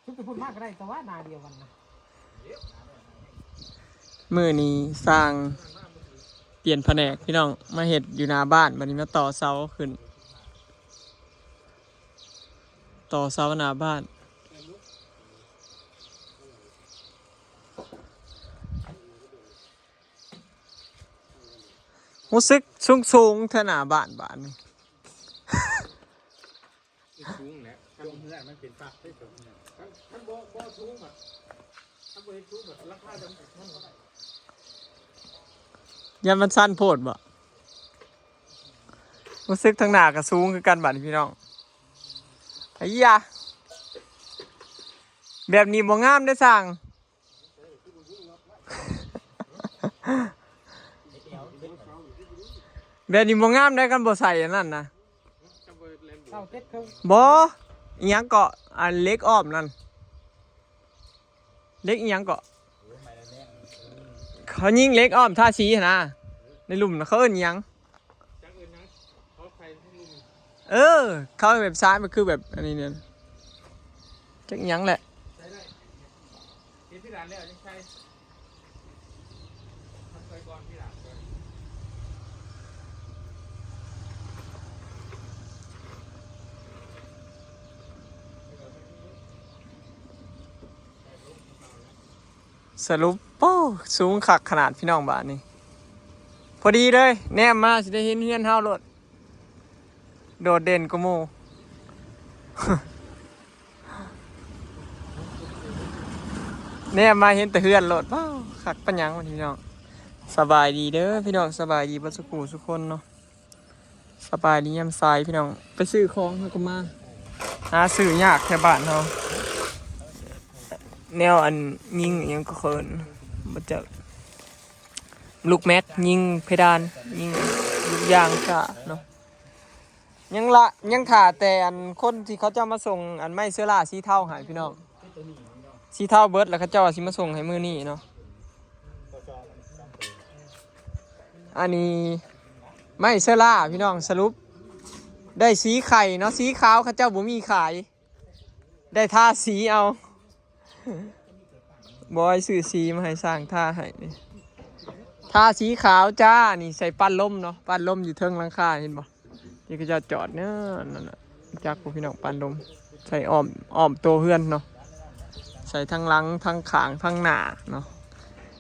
ຄືໄປພຸ້ນມາກໍໄດ້ ແຕ່ວ່າໜ້າດຽວກັນນະ. ມື້ນີ້ຊ່າງປ່ຽນພະແນກ ພີ່ນ້ອງ ມາເຮັດຢູ່ໜ້າບ້ານ ບັດນີ້ມາຕໍ່ເສົາຂຶ້ນ ຕໍ່ເສົາໜ້າບ້ານ. ຮູ້ສຶກສູງໆແທ້ໜ້າບ້ານບາດນີ້. ມັນສູງແຫຼະ ຄັນເຮືອນມັນເປັນປັກເດ້ ຄັນ ຄັນບໍ່ ບໍ່ສູງບັດ ຄັນບໍ່ເຮັດສູງບັດລາຄາຈະມັນບໍ່ໄດ້. ຢ້ານມັນຊັນໂພດບໍ? ຮູ້ສຶກທາງໜ້າກໍສູງຄືກັນບາດນີ້ ພີ່ນ້ອງ. ໄອ້ຢາ ແບບນີ້ບໍ່ງາມເດ້ຊ່າງ. ແບບນີ້ບໍ່ງາມໄດ໋ ຄັນບໍ່ໃສ່ອັນນັ້ນນະ. ເກົ້າເຈັດເຄິ່ງ ບໍ່ ອີຫຍັງເກາະ ອັນເຫຼັກອ້ອມນັ້ນ ເຫຼັກອີຫຍັງເກາະ ເຂົາຍິງເຫຼັກອ້ອມທາສີຫັ້ນນະ ໃນລຸ່ມນະ ເຂົາເອີ້ນອີຫຍັງ? ເອີ ເຂົາແບບຊານ ມັນຄືແບບອັນນີ້ນີ້ ຈັກອີຫຍັງແຫຼະ. ສະຫຼຸບ ໂອ້ ສູງຄັກຂະໜາດ ພີ່ນ້ອງ ບາດນີ້ ພໍດີເລີຍ ແນມມາຊິໄດ້ເຫັນເຮືອນເຮົາໂລດ ໂດດເດັ່ນກວ່າໝູ່ ແນມມາເຫັນແຕ່ເຮືອນໂລດ ວ້າວ ຄັກປານຫຍັງ ພີ່ນ້ອງ. ສະບາຍດີເດີ ພີ່ນ້ອງ ສະບາຍດີເບິດສູ່ຜູ້ສູ່ຄົນເນາະ. ສະບາຍດີຍາມສາຍ ພີ່ນ້ອງ ໄປຊື້ຂອງເຮົາກໍມາ ຫາຊື້ຍາກແຖວບ້ານເຮົາ ແນວອັນຍິງອີຫຍັງກໍເອີ້ນບໍ່ຈັກ ລູກແມັດ ຍິງເພດານ ຍິງລູກຢາງກະເນາະ. ຍັງລະ ຍັງຖ້າແຕ່ອັນຄົນທີ່ເຂົາເຈົ້າມາສົ່ງອັນໄມ້ເຊື້ອລາສີເທົາໃຫ້ ພີ່ນ້ອງ ສີເທົາເບິດ ແລ້ວເຂົາເຈົ້າວ່າຊິມາສົ່ງໃຫ້ມື້ນີ້ເນາະ. ອັນນີ້ໄມ້ເຊື້ອລາ ພີ່ນ້ອງ ສະຫຼຸບໄດ້ສີໄຂ່ເນາະ ສີຂາວເຂົາເຈົ້າບໍ່ມີຂາຍ ໄດ້ທາສີເອົາ. ບອຍຊື້ສີມາໃຫ້ຊ່າງທາໃຫ້ນີ້ ທາສີຂາວຈ້າ ນີ້ໃສ່ປັ້ນລົມເນາະ ປັ້ນລົມຢູ່ເທິງຫຼັງຄາ ເຫັນບໍ່ ທີ່ເຂົາເຈົ້າຈອດເນາະ ນັ້ນນະ ຈັກບໍ່ ພີ່ນ້ອງ ປັ້ນລົມ ໃສ່ອ້ອມ ອ້ອມໂຕເຮືອນເນາະ ໃສ່ທັງຫຼັງ ທັງຂ້າງ ທັງໜ້າເນາະ.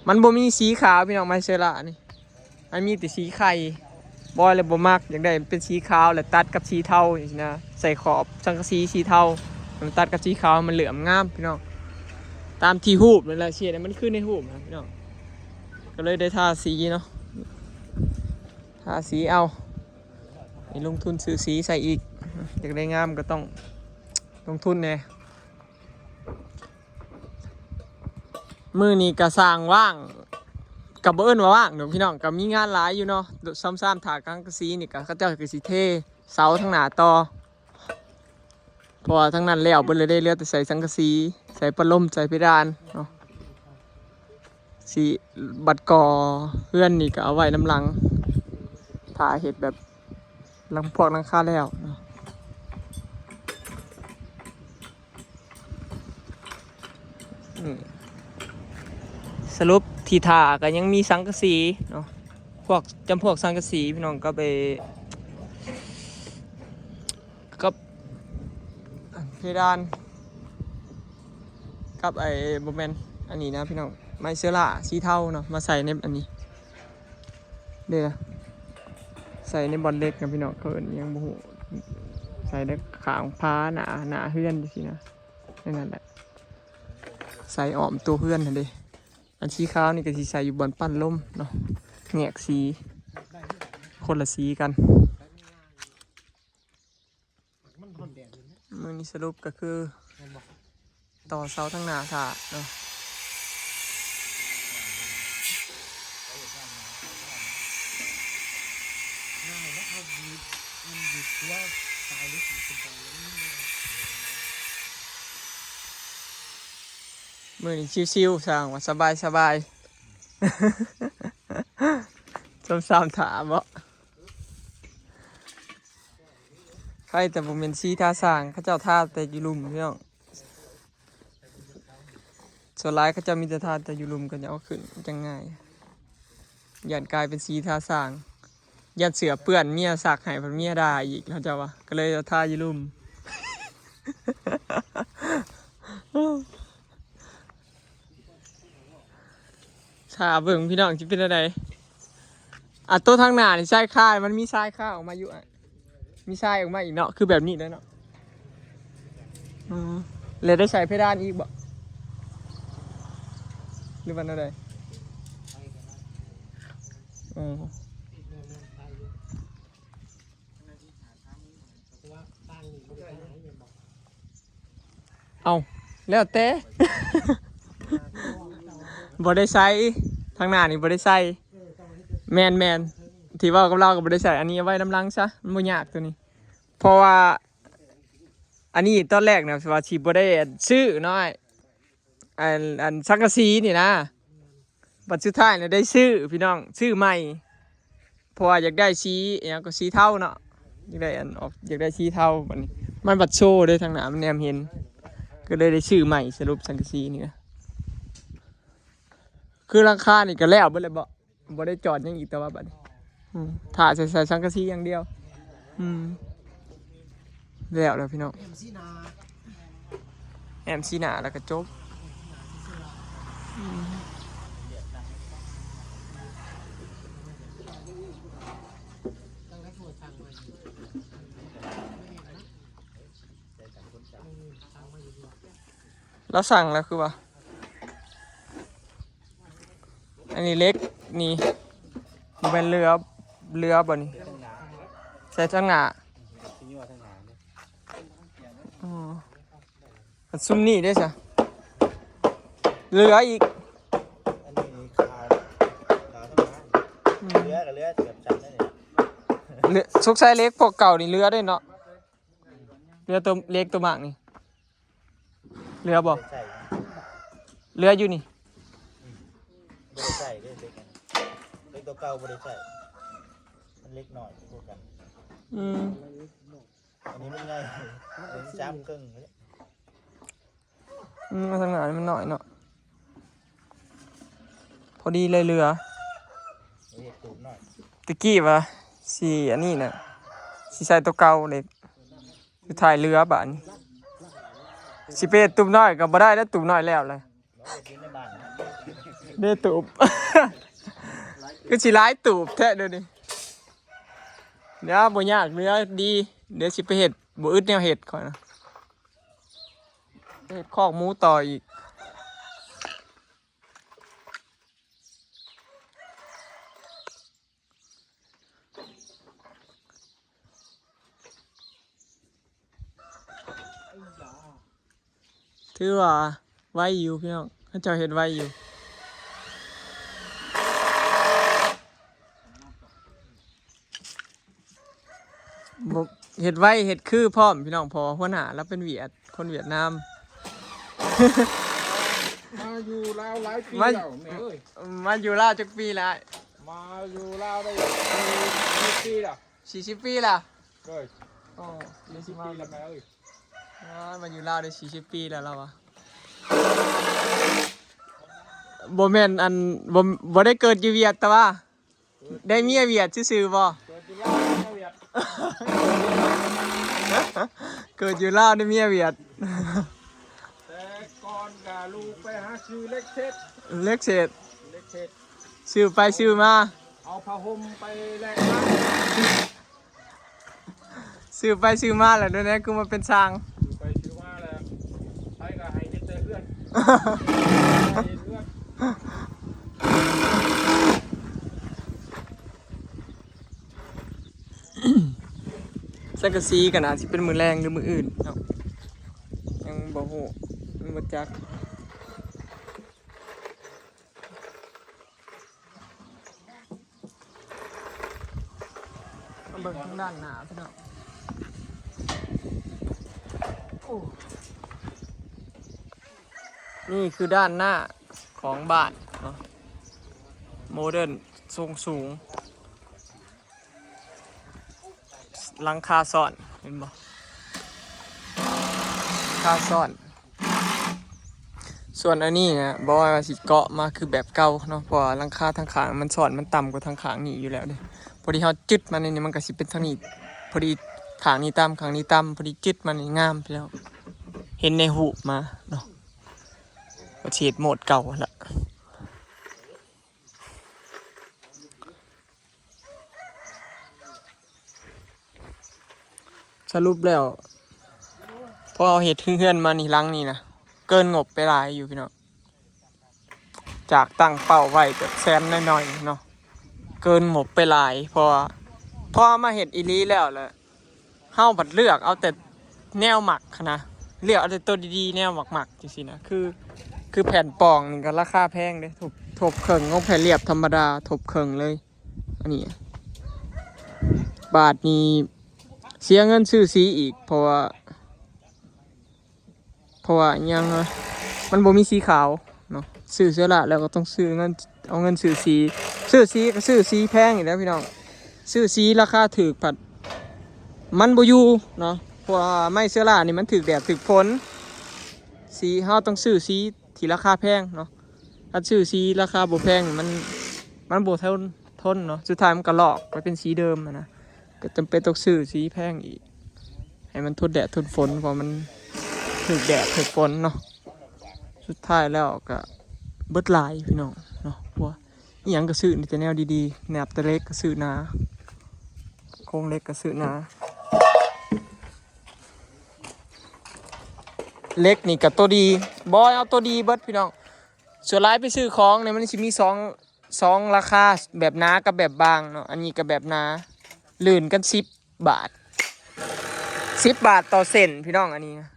ມັນບໍ່ມີສີຂາວ ພີ່ນ້ອງ ໄມ້ເຊື້ອລານີ້ ມັນມີແຕ່ສີໄຂ່ ບອຍລະບໍ່ມັກ ຢາກໄດ້ເປັນສີຂາວ ແລ້ວຕັດກັບສີເທົາຈັ່ງຊີ້ນະ ໃສ່ຂອບສັງກະສີສີເທົາ ມັນຕັດກັບສີຂາວ ມັນເຫຼື້ອມງາມ ພີ່ນ້ອງ ຕາມທີ່ຮູບນັ້ນແຫຼະ ຊິເຮັດໃຫ້ມັນຄືໃນຮູບນະ ພີ່ນ້ອງ. ກໍເລີຍໄດ້ທາສີເນາະ ທາສີເອົາ ໃຫ້ລົງທຶນຊື້ສີໃສ່ອີກ ຢາກໄດ້ງາມກໍຕ້ອງລົງທຶນແດ່. ມື້ນີ້ກະຊ່າງວ່າງ ກະບໍ່ເອີ້ນວ່າວ່າງດອກພີ່ນ້ອງ ກະມີງານຫຼາຍຢູ່ເນາະ ຊອມຊາມຖ້າສັງກະສີນີ້ ກະເຂົາເຈົ້າກະຊິເທເສົາທາງໜ້າຕໍ່ ເພາະວ່າທາງນັ້ນແລ້ວເບິດແລ້ວເດ້ ເຫຼືອແຕ່ໃສ່ສັງກະສີ ໃສ່ປັ້ນລົມ ໃສ່ເພດານເນາະ. ຊິບັດກໍ່ເຮືອນນີ້ກະເອົາໄວ້ນຳຫຼັງ ຖ້າເຮັດແບບຫຼັງ ພວກຫຼັງຄາແລ້ວເນາະ. ນີ້ ສະຫຼຸບທີ່ຖ້າກໍຍັງມີສັງກະສີເນາະ ພວກ ຈຳພວກສັງກະສີ ພີ່ນ້ອງ ກັບໄອ້ ກັບ ອັນ ເພດານ ກັບໄອ້ ບໍ່ແມ່ນ ອັນນີ້ນະ ພີ່ນ້ອງ ໄມ້ເຊື້ອລາສີເທົາເນາະ ມາໃສ່ໃນອັນນີ້ ເດ້ລະ ໃສ່ໃນບ່ອນເຫຼັກນະພີ່ນ້ອງ ເຂົາເອີ້ນຫຍັງບໍ່ຮູ້ ໃສ່ໃນຂ້າງຝາໜ້າ ໜ້າເຮືອນຈັ່ງຊີ້ນະ ແນວນັ້ນແຫຼະ ໃສ່ອ້ອມຕົວເຮືອນຫັ້ນເດ້. ອັນສີຂາວນີ້ກໍຊິໃສ່ຢູ່ບ່ອນປັ້ນລົມເນາະ ແຍກສີ ຄົນລະສີກັນ. ມື້ນີ້ສະຫຼຸບກໍຄືຕໍ່ເສົາທາງໜ້າຖ້າເນາະ. ມື້ນີ້ຊິວໆ ຊ່າງວ່າສະບາຍໆ ຊອມຊາມຖ້າເບາະ. ໃຜແຕ່ບໍ່ແມ່ນສີທາສ້າງ ເຂົາເຈົ້າທາແຕ່ຢູ່ລຸ່ມພີ່ນ້ອງ. ສ່ວນຫຼາຍເຂົາເຈົ້າມີແຕ່ທາແຕ່ຢູ່ລຸ່ມ ເຂົາເຈົ້າເອົາຂຶ້ນຈັ່ງງ່າຍ ຢ້ານກາຍເປັນສີທາສ້າງ ຢ້ານເສື້ອເປື້ອນ ເມຍຊັກໃຫ້ພັດເມຍດ່າອີກ ເຂົາເຈົ້າວ່າ ກໍເລີຍເອົາທາຢູ່ລຸ່ມ. ຖ້າເບິ່ງພີ່ນ້ອງ ຊິເປັນແນວໃດ. ອ່າ ໂຕທາງໜ້ານີ້ຊາຍຄາ ມັນມີຊາຍຄາອອກມາຢູ່ ອ່າ ມີຊາຍອອກມາອີກເນາະ ຄືແບບນີ້ເດ້ເນາະ. ອືມ ແລ້ວໄດ້ໃສ່ເພດານອີກບໍ່ ຫຼືວ່າແນວໃດ? ອໍ ເອົ້າ ແລ້ວແຕ່ ບໍ່ໄດ້ໃສ່ ທາງໜ້ານີ້ບໍ່ໄດ້ໃສ່. ແມ່ນໆ ທີ່ເວົ້າກັບລາວກໍບໍ່ໄດ້ໃສ່ ອັນນີ້ເອົາໄວ້ນຳຫຼັງຊະ ມັນບໍ່ຍາກໂຕນີ້ ເພາະວ່າ ອັນນີ້ຕອນແລກນະ ວ່າຊິບໍ່ໄດ້ຊື້ເນາະ ອັນ ອັນສັງກະສີນີ້ນະ ບັດສຸດທ້າຍນະໄດ້ຊື້ພີ່ນ້ອງ ຊື້ໃໝ່ ເພາະວ່າຢາກໄດ້ສີຫຍັງກໍສີເທົາເນາະ ຢາກໄດ້ອັນອອກ ຢາກໄດ້ສີເທົາ ບັດນີ້ມັນບັດໂຊເດ້ ທາງໜ້າມັນແນມເຫັນ ກໍເລີຍໄດ້ຊື້ໃໝ່ ສະຫຼຸບສັງກະສີນີ້ນະ. ຄືຫຼັງຄານີ້ກໍແລ້ວເບິດແລ້ວບໍ່? ບໍ່ໄດ້ຈອດຫຍັງອີກ ແຕ່ວ່າບັດນີ້ ອືມ ຖ້າໃສ່ ໃສ່ສັງກະສີຢ່າງດຽວ ອືມ ແລ້ວແລ້ວພີ່ນ້ອງ ແອ້ມສີໜ້າ ແອ້ມສີໜ້າແລ້ວກໍຈົບ ອືມ ລາວສັ່ງແລ້ວຄືວ່າ ອັນນີ້ເຫຼັກນີ້ ບໍ່ແມ່ນເຫຼືອ ເຫຼືອບໍ່ນີ້? ໃສ່ທາງໜ້າ ອໍ ອັນຊຸມນີ້ເດ້ຊະ ເຫຼືອອີກ ອັນນີ້ຂາວ ຂາວທຳມະດາ ອືມ ເຫຼືອກໍເຫຼືອແບບຊັ້ນນັ້ນແຫຼະ ເຫຼືອ ສົງໄສເຫຼັກພວກເກົ່ານີ້ເຫຼືອເດ້ເນາະ ເຫຼືອໂຕເຫຼັກໂຕໝາກນີ້. ເຫຼືອບໍ່? ບໍ່ໄດ້ໃຊ້ ເຫຼືອຢູ່ນີ້ ອືມ ບໍ່ໄດ້ໃຊ້ເດ້ ເຫຼັກອັນນັ້ນ ເຫຼັກຕົວເກົ່າບໍ່ໄດ້ໃຊ້ ມັນເຫຼັກນ້ອຍຄືກັນ ອືມ ອັນນີ້ມັນໃຫຍ່ ອັນນີ້ສາມເຄິ່ງເດ້ ອືມ ທາງໜ້ານີ້ມັນນ້ອຍເນາະ ພໍດີເລີຍເຫຼືອ ເຮັດຕູບນ້ອຍ ຕະກີ້ວ່າຊິອັນນີ້ນະ ຊິໃສ່ຕົວເກົ່າເຫຼັກ ສຸດທ້າຍເຫຼືອບາດນີ້ ຊິໄປເຮັດຕູບນ້ອຍກໍບໍ່ໄດ້ແລ້ວ ຕູບນ້ອຍແລ້ວແຫຼະ ເຮັດຢູ່ໃນບ້ານ ເດ້ຕູບ ຄືຊິຫຼາຍຕູບແທ້ດຽວນີ້ ດຽວບໍ່ຍາກ ເຫຼືອດີ ດຽວຊິໄປເຮັດ ບໍ່ອຶດແນວເຮັດຂ້ອຍນະ ເຮັດຄອກໝູຕໍ່ອີກ. ຖືວ່າໄວຢູ່ພີ່ນ້ອງ ເຂົາເຈົ້າເຮັດໄວຢູ່ ບໍ່ ເຮັດໄວເຮັດຄືພ້ອມພີ່ນ້ອງ ເພາະວ່າຫົວໜ້າລາວເປັນຫວຽດ ຄົນຫວຽດນາມ. ມາຢູ່ລາວຫຼາຍປີ ມາ ແລ້ວແມ່ເອີຍ ມາຢູ່ລາວຈັກປີແລ້ວ? ມາຢູ່ລາວໄດ້ສີ່ສິບປີແລ້ວ ສີ່ສິບປີແລ້ວ ໂດຍ ອໍ ສີ່ສິບປີແລ້ວແມ່ເອີຍ ອໍ ມາຢູ່ລາວໄດ້ສີ່ສິບປີແລ້ວລາວວ່າ ບໍ່ແມ່ນອັນ ບໍ່ ບໍ່ໄດ້ເກີດຢູ່ຫວຽດ ແຕ່ວ່າ ໄດ້ເມຍຫວຽດຊື່ໆບໍ່? ເກີດຢູ່ລາວໄດ້ເມຍຫວຽດ ເກີດຢູ່ລາວໄດ້ເມຍຫວຽດ ແຕ່ກ່ອນກະລູກໄປຫາຊື້ເຫຼັກເສດ ເຫຼັກເສດ ເຫຼັກເສດ ຊື້ໄປຊື້ມາ ເອົາຜ້າຫົ່ມໄປແລກມາ ຊື້ໄປຊື້ມາແລ້ວ ດຽວນີ້ຄືມາເປັນຊ່າງ ຊື້ໄປຊື້ມາແລ້ວ ໃຜກໍໃຫ້ເຮັດແຕ່ເຮືອນ ໃຫ້ເຮັດເຮືອນ ສັງກະສີກໍໜ້າຊິເປັນມື້ແລງ ຫຼື ມື້ອື່ນເນາະ ຍັງບໍ່ຮູ້ ຍັງບໍ່ຈັກ. ມາເບິ່ງທາງດ້ານໜ້າພີ່ນ້ອງ ໂອ້ ນີ້ຄືດ້ານໜ້າຂອງບ້ານເນາະ ໂມເດີນ ຊົງສູງ ຫຼັງຄາຊ້ອນ ເຫັນບໍ່? ຫຼັງຄາຊ້ອນ ສ່ວນອັນນີ້ນະ ບໍ່ວ່າຊິເກາະມາຄືແບບເກົ່າເນາະ ເພາະວ່າຫຼັງຄາທາງຂ້າງມັນຊ້ອນ ມັນຕ່ຳກວ່າທາງຂ້າງນີ້ຢູ່ແລ້ວເດ້. ພໍດີເຮົາຈຶດມາໃນນີ້ ມັນກໍຊິເປັນທາງນີ້ ພໍດີຂ້າງນີ້ຕ່ຳ ຂ້າງນີ້ຕ່ຳ ພໍດີຈຶດມານີ້ງາມພີ່ນ້ອງ ເຫັນໃນຮູບມາເນາະ ກໍຊິເຮັດໂໝດເກົ່າຫັ້ນລະ. ສະຫຼຸບແລ້ວ ພໍເຮົາເຮັດເຮືອນມານີ້ ຫຼັງນີ້ນະ ເກີນງົບໄປຫຼາຍຢູ່ພີ່ນ້ອງ ຈາກຕັ້ງເປົ້າໄວ້ແບບແສນໜ້ອຍໆເນາະ ເກີນງົບໄປຫຼາຍ ເພາະວ່າພໍເຮົາມາເຮັດອີ່ຫຼີແລ້ວລະ ເຮົາພັດເລືອກເອົາແຕ່ແນວມັກຫັ້ນນະ ເລືອກເອົາແຕ່ໂຕດີໆ ແນວມັກໆ ຈັ່ງຊີ້ນະ ຄື ຄືແຜ່ນປ່ອງນີ້ກໍລາຄາແພງເດ້ ທົບ ທົບເຄິ່ງຂອງແຜ່ນລຽບທຳມະດາ ທົບເຄິ່ງເລີຍ ອັນນີ້ ບາດນີ້ເສຍເງິນຊື້ສີອີກ ເພາະວ່າ ເພາະວ່າຫຍັງວະ ມັນບໍ່ມີສີຂາວເນາະ ຊື້ເຊື້ອລາແລ້ວກໍຕ້ອງຊື້ເງິນ ເອົາເງິນຊື້ສີ ຊື້ສີກໍຊື້ສີແພງອີກແລ້ວພີ່ນ້ອງ ຊື້ສີລາຄາຖືກພັດມັນບໍ່ຢູ່ເນາະ ເພາະວ່າໄມ້ເຊື້ອລານີ້ມັນຖືກແດດຖືກຝົນ ສີ ເຮົາຕ້ອງຊື້ສີທີ່ລາຄາແພງເນາະ ຄັນຊື້ສີລາຄາບໍ່ແພງນີ້ມັນ ມັນບໍ່ທົນ ທົນເນາະ ສຸດທ້າຍມັນກໍລອກໄປເປັນສີເດີມຫັ້ນນະ ກໍຈຳເປັນຕ້ອງຊື້ສີແພງອີກ ໃຫ້ມັນທົນແດດທົນຝົນ ເພາະມັນຖືກແດດຖືກຝົນເນາະ ສຸດທ້າຍແລ້ວກໍເບິດຫຼາຍພີ່ນ້ອງເນາະ ເພາະວ່າອີ່ຫຍັງກໍຊື້ມີແຕ່ແນວດີໆ ນັບແຕ່ເຫຼັກກໍຊື້ໜາ ໂຄງເຫຼັກກໍຊື້ໜາ ເຫຼັກນີ້ກໍໂຕດີ ບໍ່ເອົາໂຕດີເບິດພີ່ນ້ອງ ສ່ວນຫຼາຍໄປຊື້ຂອງນີ້ ມັນຊິມີສອງ ສອງລາຄາ ແບບໜາກັບແບບບາງເນາະ ອັນນີ້ກໍແບບໜາ ລື່ນກັນສິບບາດ ສິບບາດຕໍ່ເສັ້ນພີ່ນ້ອງ ອັນນີ້ນະ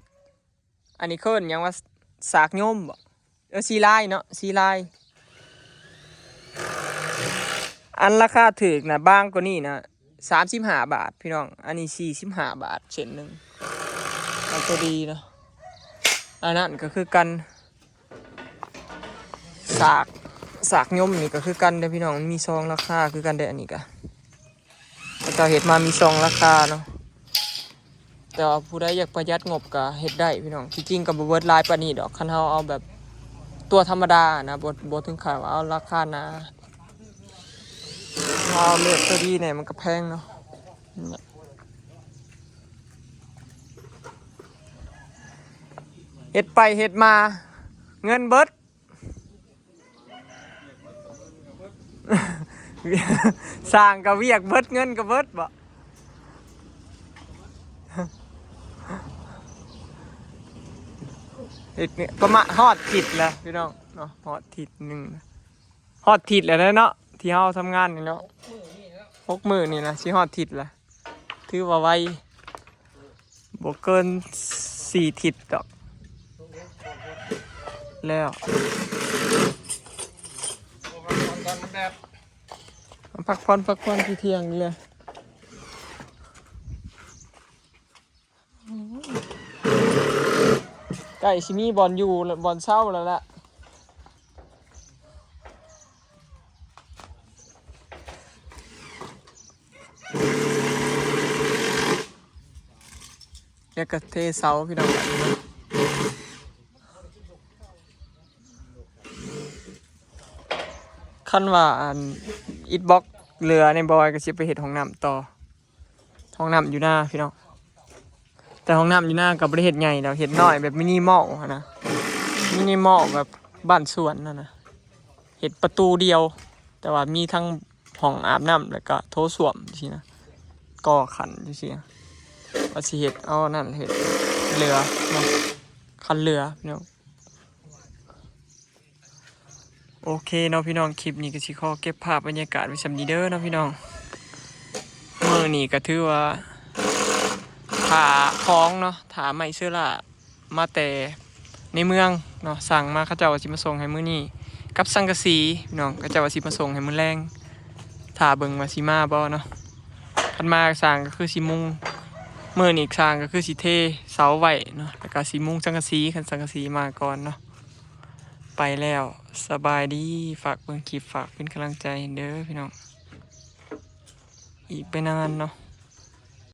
ອັນນີ້ເອີ້ນຫຍັງວ່າ ສາກຍົມບໍ ເອີ ສີລາຍເນາະ ສີລາຍ ອັນລາຄາຖືກນະ ບາງກວ່ານີ້ນະ ສາມສິບຫ້າບາດພີ່ນ້ອງ ອັນນີ້ສີ່ສິບຫ້າບາດເສັ້ນໜຶ່ງ ເອົາໂຕດີເນາະ ອັນນັ້ນກໍຄືກັນ ສາກ ສາກຍົມນີ້ກໍຄືກັນເດ້ພີ່ນ້ອງ ມັນມີສອງລາຄາຄືກັນເດ້ ອັນນີ້ກະ ເຂົາເຈົ້າເຮັດມາມີສອງລາຄາເນາະ ແຕ່ວ່າຜູ້ໃດຢາກປະຢັດງົບກໍເຮັດໄດ້ພີ່ນ້ອງ ທີ່ຈິງກໍບໍ່ເບິດຫຼາຍປານນີ້ດອກ ຄັນເຮົາເອົາແບບຕົວທຳມະດານະ ບໍ່ ບໍ່ເຖິງຂັ້ນວ່າເອົາລາຄາໜາ ເຮົາເລືອກຕົວດີແດ່ ມັນກໍແພງເນາະ. ເຮັດໄປເຮັດມາເງິນເບິດ ສ້າງກໍວຽກເບິດ ເງິນກໍເບິດບໍ ເຮັດນີ້ປະມານຮອດທິດແລ້ວພີ່ນ້ອງເນາະ ຮອດທິດໜຶ່ງ ຮອດທິດແລ້ວເນາະ ທີ່ເຮົາທຳງານນີ້ເນາະ ຫົກມື້ນີ້ລະ ຊິຮອດທິດລະ ຖືວ່າໄວ ບໍ່ເກີນສີ່ທິດດອກ ແລ້ວ ພັກຜ່ອນ ພັກຜ່ອນ ທີ່ທ່ຽງນີ້ແຫຼະ ໃກ້ຊິມີບ່ອນຢູ່ ບ່ອນເຊົາແລ້ວລະ ແລ້ວກໍເທເສົາພີ່ນ້ອງ ຄັນວ່າອັນອິດບລັອກເຫຼືອນີ້ ບອຍກໍຊິໄປເຮັດຫ້ອງນ້ຳຕໍ່ ຫ້ອງນ້ຳຢູ່ນາພີ່ນ້ອງ ແຕ່ຫ້ອງນ້ຳຢູ່ນາກໍບໍ່ໄດ້ເຮັດໃຫຍ່ດອກ ເຮັດນ້ອຍແບບມິນິມອລຫັ້ນນະ ມິນິມອລແບບບ້ານສວນຫັ້ນນະ ເຮັດປະຕູດຽວ ແຕ່ວ່າມີທັງຫ້ອງອາບນ້ຳ ແລ້ວກໍໂຖສ້ວມຊີ້ນະ ກໍ່ຂັ້ນຈັ່ງຊີ້ນະ ວ່າຊິເຮັດເອົານັ້ນ ເຮັດເຫຼືອເນາະ ຄັນເຫຼືອພີ່ນ້ອງ. ໂອເຄເນາະພີ່ນ້ອງ ຄລິບນີ້ກໍຊິຂໍເກັບພາບບັນຍາກາດໄວ້ສ່ຳນີ້ເດີເນາະພີ່ນ້ອງ ມື້ນີ້ກໍຖືວ່າຖ້າຂອງເນາະ ຖ້າໄມ້ເຊື້ອລາມາແຕ່ໃນເມືອງເນາະ ຊ່າງມາ ເຂົາເຈົ້າວ່າຊິມາສົ່ງໃຫ້ມື້ນີ້ ກັບສັງກະສີພີ່ນ້ອງ ເຂົາເຈົ້າວ່າຊິມາສົ່ງໃຫ້ມື້ແລງ ຖ້າເບິ່ງວ່າຊິມາບໍ່ເນາະ ຄັນມາຊ່າງກໍຄືຊິມຸງ ມື້ນີ້ຊ່າງກໍຄືຊິເທເສົາໄວ້ເນາະ ແລ້ວກໍຊິມຸງສັງກະສີ ຄັນສັງກະສີມາກ່ອນເນາະ. ໄປແລ້ວ ສະບາຍດີ ຝາກເບິ່ງຄລິບ ຝາກເປັນກຳລັງໃຈໃຫ້ເດີພີ່ນ້ອງ ອີກບໍ່ນານເນາະ.